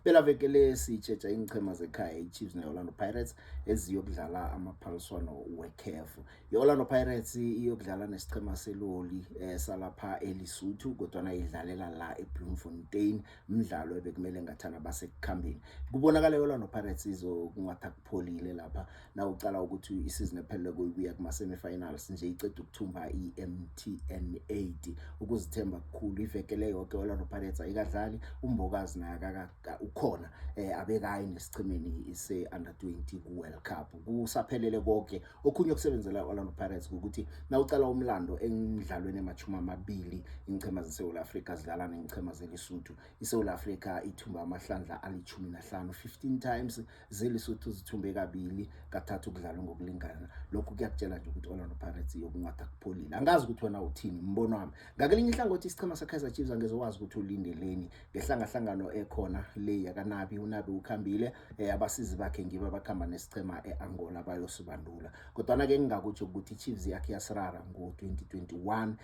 Pelaveke le sitshetsha iinchema zekhaya, i-Chiefs ne-Orlando Pirates, eziyokudlala amaphaliswano we-CAF. I-Orlando Pirates iyokudlala nesichema seloli salapha eLesotho, kodwana idlalela la eBloemfontein, mdlalo ebekumele ngathana basekukhambeni. Kubonakala i-Orlando Pirates izokungatha kupholile lapha nawucala ukuthi isizini epheleleko ibuya kuma-semi-finals nje, iceda ukuthumba i-MTN 8. Ukuzithemba kukhulu. Ivekele yoke Orlando Pirates ayikadlali. UMbokazi naye ukhona, abekayi nesichemeni se-under 20 ku-World Cup. Kusaphelele konke. Okhunye okusebenzela Orlando Pirates ukuthi nawucala umlando emidlalweni ema-20 iinchema zeSouth Africa zidlala neenchema zeLesotho, iSouth Africa ithumba amahlandla ali-15, 15 times, zeLesotho zithumbe kabili, kathathu kudlalwe ngokulingana. Lokhu kuyakutshela nje ukuthi Orlando Pirates iyokungatha kupholile. Angazi ukuthi wena uthini, mbono wami. Ngakelinye ihlangothi, isichema sa-Kaizer Chiefs, angeze wazi ukuthi ulindeleni ngehlangahlangano ekhona le yakaNabi. UNabi ukhambile, abasizi bakhe ngibo abakhamba nesichema e-Angola bayosibandula. Kodwana-ke ngingakutsho ukuthi i-Chiefs yakhe yasirara ngo-2021,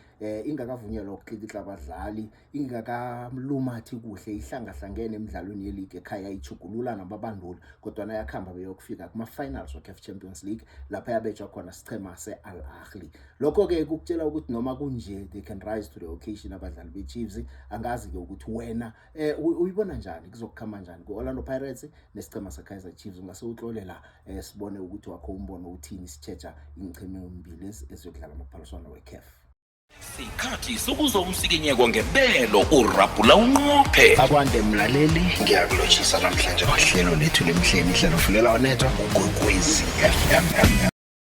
ingakavunyelwa ukutlikitla abadlali, ingakalumathi kuhle, ihlangahlangene emidlalweni yeligi ekhaya, ichugulula nababanduli, kodwana yakhamba beyokufika kuma-finals we-CAF Champions League, lapha yabetshwa khona sichema se-Al Ahly. Lokho-ke kukutshela ukuthi noma kunje, they can rise to the occasion abadlali be-Chiefs. Angazi-ke ukuthi wena uyibona njani, kuzokukhamba njani ku-Orlando Pirates nesichema se-Kaizer Chiefs. Ungase utlole la, sibone ukuthi wakho umbono uthini, sitshetsha iincheme mbili eziyokudlala amaphaliswano we-CAF. Sikhathi sokuzwa umsikinyeko ngebelo, urabhula unqophe. Akwande mlaleli, ngiyakulotshisa namhlanje kwahlelo lethu lemhleni, ihlelo fulela onethwa uGwekwezi FM.